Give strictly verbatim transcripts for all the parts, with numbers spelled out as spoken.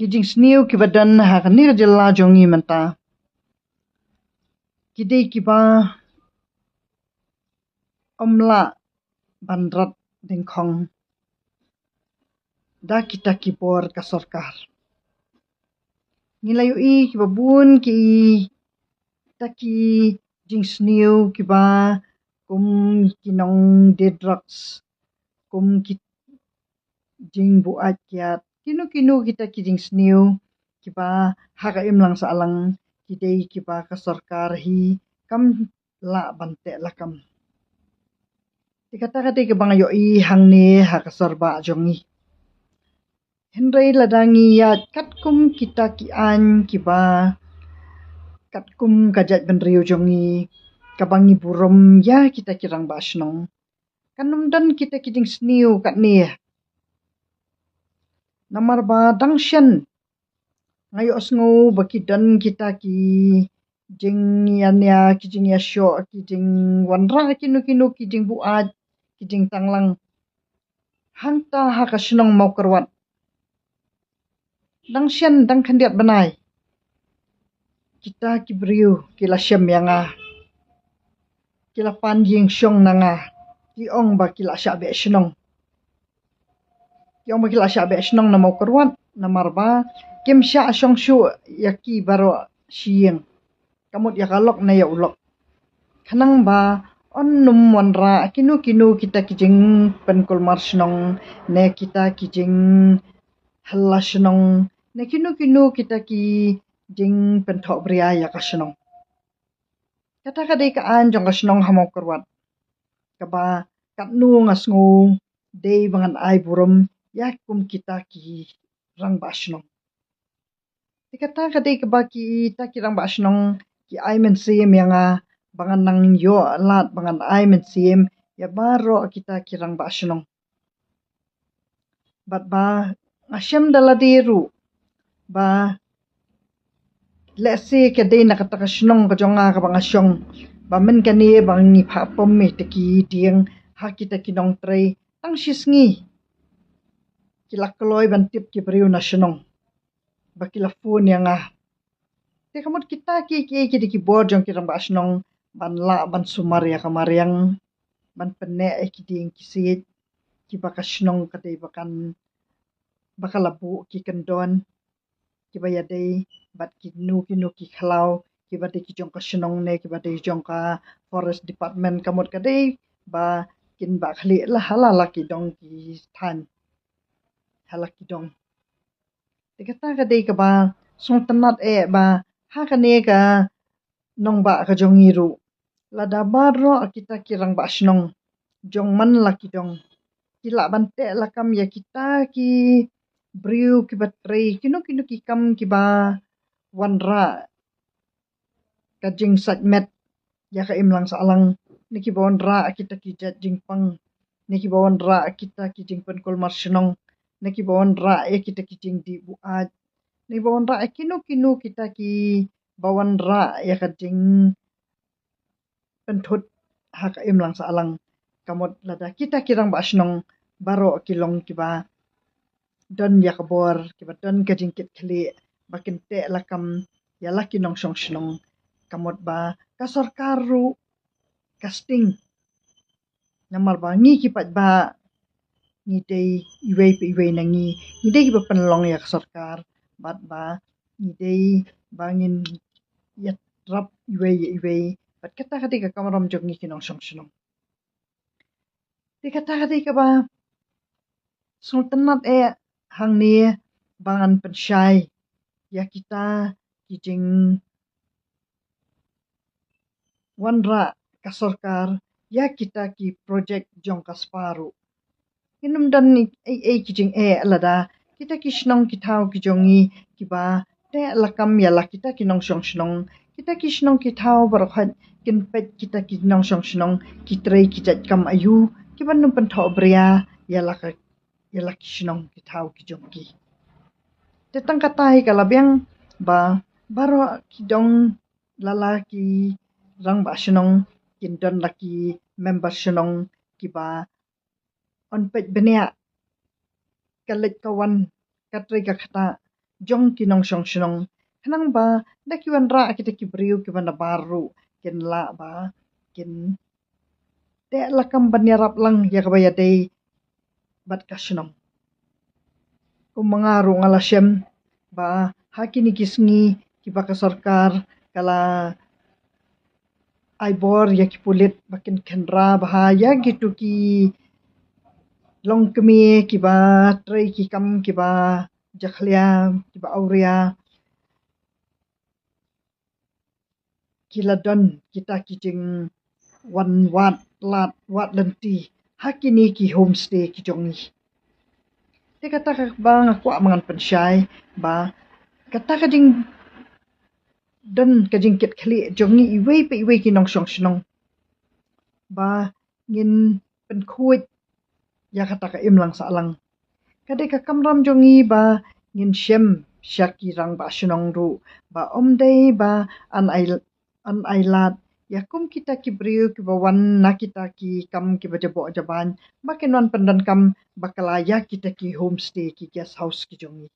Ki jingsniew kiba don ha kane ka jylla jong ngi mynta, ki dei kiba ym lah ban rat dyngkhong da kita ki bor ka sorkar. Ngi la ïohi kiba bun kita ki jingsniew kiba kum ki nongdie drugs, kum ki jingbuaid kiad, kino kino kita ki jingsniew kiba ha ka imlang sahlang ki dei kiba ka sorkar hi kam lah ban teh lakam. Te kata ka dei kaba nga ïohi hangne ha ka sor bah jong ngi. Hynrei lada ngi ïaid katkum kita ki aiñ kiba katkum ka jaitbynriew jong ngi, kaba ngi burom ïa kita ki rangbah shnong, kan ym don kita ki jingsniew katne. Namar ba dang shen nga ïohsngew ba ki don kita ki jingïania, ki jingïashoh, ki jingwanrah kino kino ki jingbuaid, ki jingtanglang hangta ha ka shnong Mawkyrwat. Dang shen, dang khyndiat bnai, kita ki briew ki la shem ïa nga, ki la pan ïing shong na nga, ki ong ba ki la shah beh shnong. Ki ong ba ki la shah beh shnong na Mawkyrwat namar ba kim shah shong shuh ïa ki baroh shi ïing, ka mut ïa ka lok ne ïa u lok. Khnang ba yn ym wanrah kino kino kita ki jingpynkulmar shnong ne kita ki jinghylla shnong ne kino kino kita ki jingpynthohbria ïa ka shnong. Kata ka dei ka aiñ jong ka shnong ha Mawkyrwat, kaba katno nga sngew dei ba ngan ai burom ïa kum kita ki rangbah shnong. Te kata ka dei kaba kita ki rangbah shnong ki ai mynsiem ïa nga ba ngan nang ïoh lad ba ngan ai mynsiem ïa baroh kita ki rangbah shnong. Bad ba nga shem da lade ruh ba lehse ka dei na kata ka shnong ka jong nga kaba nga shong, ba mynta kane ba ngi phah pom ïa kita ki dieng ha kita ki nongtrei, tang shi sngi ki la kloi ban tip ki briew na shnong ba ki la phone ïa nga. Te ka mut kita ki, ki, ki dei ki bor jong ki rangbah shnong ban lah ban sumar ïa ka mariang, ban pynneh ïa ki dieng ki siej kiba ka shnong ka dei ba kan, ba ka la buh ki kyndon kiba ïadei bad kino kino ki khlaw kiba dei ki jong ka shnong ne kiba dei jong ka forest department, ka mut ka dei ba kin bah khlieh la ha la la ki dong ki thaiñ, ha la ki dong. Te kata ka dei kaba sngewtynnat eh ba ha kane ka nongbah ka jong ngi ruh, lada baroh kita ki rangbah shnong jong man la ki dong ki lah ban teh lakam ïa kita ki briew kiba trei kino kino ki kam kiba wanrah ka jingsaitmet ïa ka imlang sahlang, ne kiba wanrah kita ki jait jingpang, ne kiba wanrah kita ki jingpynkulmar shnong, ne kiba wanrah ïa kita ki jingdih buaid, ne kiba wanrah ïa kino kino kita kiba wanrah ïa ka jingpynthut ha ka imlang sahlang. Ka mut lada kita ki rangbah shnong baroh ki long kiba don ïa ka bor, kiba don ka jingkitkhlieh ba kin teh lakam ïa la ki nongshong shnong, ka mut ba ka sorkar ruh ka sting. Namar ba ngi ki paidbah ngi dei iwei pa iwei na ngi, ngi dei kiba pynlong ïa ka sorkar, bad ba ngi dei ba ngin ïatrap iwei ïa iwei, bad kata ka dei ka kamram jong ngi ki nongshong shnong. Te kata ka dei kaba sngewtynnat eh hangne ba ngan pynshai ïa kita ki jingwanrah ka sorkar ïa kita ki projek jong ka SPA ruh. Ngin ym don ei ei ki jingeh lada kita ki shnong ki thaw ki jong ngi kiba teh lakam ïa la kita ki nongshong shnong, kita ki shnong ki thaw baroh kin peit kita ki nongshong shnong ki trei ki jait kam aïu, kiba nym pynthohbria ïa la ka, ïa la ki shnong ki thaw ki jong ki. Te tang kata hi ka la biang ba baroh ki dong, la la ki rangbah shnong kin don la ki member shnong kiba yn peit bniah ka leit ka wan, ka trei ka ktah, jong ki nongshong shnong. Khnang ba da ki wanrah kita ki briew kiba nabar ruh kin lah ba kin teh lakam ban ïarap lang ïa kaba ïadei bad ka shnong. Kum ma nga ruh nga la shem ba ha kine ki sngi kiba ka sorkar ka la ai bor ïa ki pulit ba kin kynrah bha ïa kitu ki longkmie kiba trei ki kam kiba jakhlia, kiba awria. Ki la don kita ki jingwan wad lad wad lynti ha kine ki homestay ki jong ngi. Te kata kaba nga kwah ba ngan pynshai ba kata ka jingdon ka jingkitkhlieh jong ngi iwei pa iwei ki nongshong shnong ba ngin pynkhuid ïa kata ka imlang sahlang. Ka dei ka kamram jong ngi ba ngin shem sha ki rangbah shnong ruh ba ym dei ba yn ai, yn ai lad ïa kum kita ki briew kiba wan na kita ki kam kiba jaboh jabain ba kin wan pyndonkam bakla ïa kita ki homestay ki guest house ki jong ngi.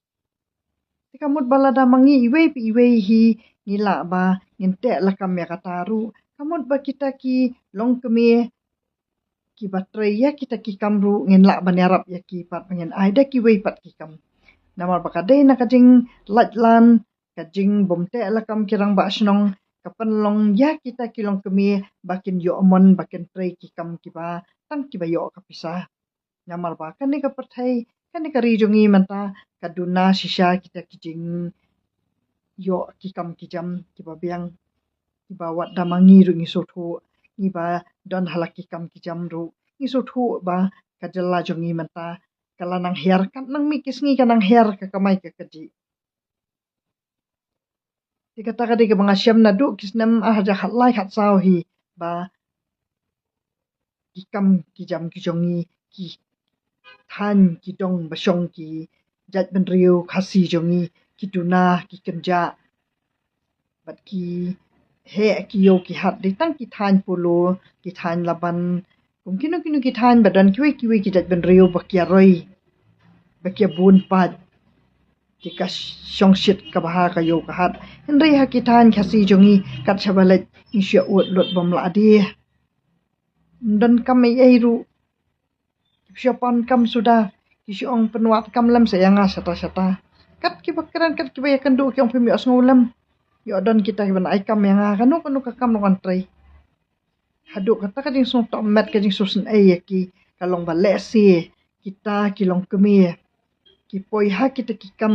Te ka mut ba lada ma ngi iwei pa iwei hi ngi lah ba ngin teh lakam ïa kata ruh, ka mut ba kita ki longkmie kiba trei ïa kita ki kam ruh ngin lah ban ïarap ïa ki pat ba ngin ai da kiwei pat ki kam. Namar ba ka dei na ka jinglait lan, ka jingbymteh lakam ki rangbah shnong, ka pynlong ïa kita ki longkmie ba kin ïoh mon ba kin trei ki kam kiba tang kiba ïoh ka pisa. Namar ba kane ka pyrthei, kane ka ri jong ngi mynta ka duna shisha kita ki jingïoh ki kam ki jam kiba biang, kiba wat da ma ngi ruh ngi sngewthuh, ngi ba don ha la ki kam ki jam ruh ngi sngewthuh ba ka jylla jong ngi mynta ka la nang hiar, kat nang mih ki sngi ka nang hiar, ka kamai ka kajih. Te kata ka dei kaba nga shem naduh ki snem ar hajar khatlai khatsaw hi ba ki kam ki jam ki jong ngi, ki thaiñ ki dong ba shong ki jaitbynriew Khasi jong ngi, ki duna ki kynjah bad ki heh ki ïew ki hat, dei tang ki thaiñ Polo, ki thaiñ Laban, kum kino kino ki thaiñ ba don kiwei kiwei ki jaitbynriew ba ki ïaroi, ba ki ïabun paid. Te ka shongshit kaba ha ka ïew ka hat. Hynrei ha ki thaiñ Khasi jong ngi kat shaba leit ngi shu ïa ud lut bym lah die. Ym don kam ei ei ruh. Ki shu pan kam suda, ki shu ong pynwad kam lem sa ïa nga shata shata. Kat kiba kren, kat kiba ïakynduh ki ong phim ïohsngew lem. Ïoh don kita kiban ai kam ïa nga, kano kano ka kam ngan trei. Haduh kata ka jingsngewthuh met, ka jingsngewsynei ïa ki ka long ba lehse kita ki longkmie ki poi ha kita ki kam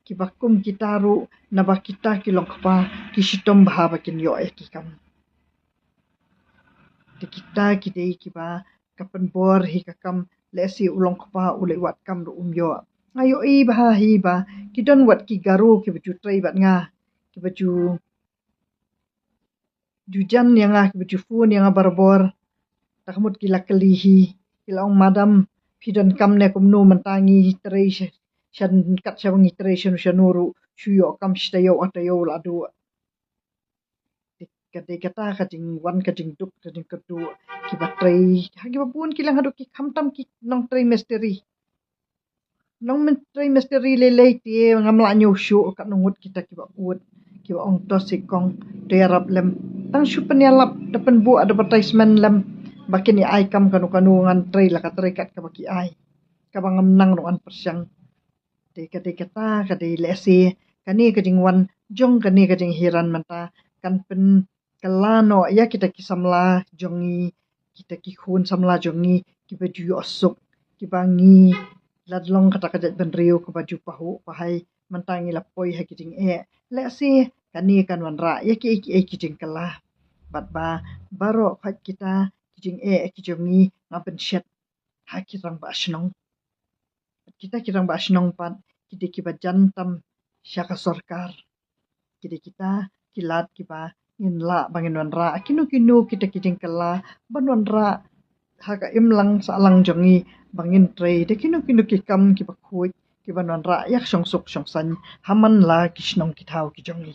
kiba kum kita ruh, naba kita ki longkpa ki shitom bha ba kin ïoh ïa ki kam. Te kita ki dei kiba ka pynbor hi ka kam, lehse u longkpa u leit wad kam ruh um ïoh. Nga ïohi bha hi ba ki don wat ki Garo kiba ju trei bad nga, kiba ju ju jan ïa nga, kiba ju phone ïa nga barabor. Ta ka mut ki la kylli hi, ki la ong, "Madam, phi don kam ne kumno, mynta ngi trei sha, sha kat shaba ngi trei shano shano ruh shu ïoh kam shi taïew ar taïew la duh." Te ka dei kata ka jingwan ka jingduk ka jingkyrduh kiba trei ha kiba bun ki liang, haduh ki khamtam ki nongtrei mistri. Nongtrei mistri lei lei te ngam lah ñiew shuh katno ngut kita kiba ud, kiba ong to sih kong, to ïarap lem. Tang shu pynïalap, da pynbuh advertisement lem ba kin ïa ai kam kano kano, ngan trei la ka trei kat kaba ki ai, kaba ngam nang ruh ngan pyrshang. Te ka dei kata ka dei lehse kane ka jingwan jong kane ka jinghiran mynta kan pynkylla noh ïa kita ki samla jong ngi, kita ki khun samla jong ngi kiba ju ïoh suk, kiba ngi lad long kata ka jaitbynriew kaba ju pahuh pahai, mynta ngi la poi ha ki jingeh. Lehse kane kan wanrah ïa kiei kiei ki jingkylla. Bad ba baroh khoit kita ki jingeh ki jong ngi nga pynshet ha ki rangbah shnong. Kita ki rangbah shnong pat ki dei kiba jan tam sha ka sorkar. Ki dei kita ki lad kiba ngin lah ba ngin wanrah kino kino kita ki jingkylla ban wanrah ha ka imlang sahlang jong ngi, ba ngin trei da kino kino ki kam kiba khuid kiban wanrah ïa ka shongsuk shongsaiñ ha man la ki shnong ki thaw ki jong ngi.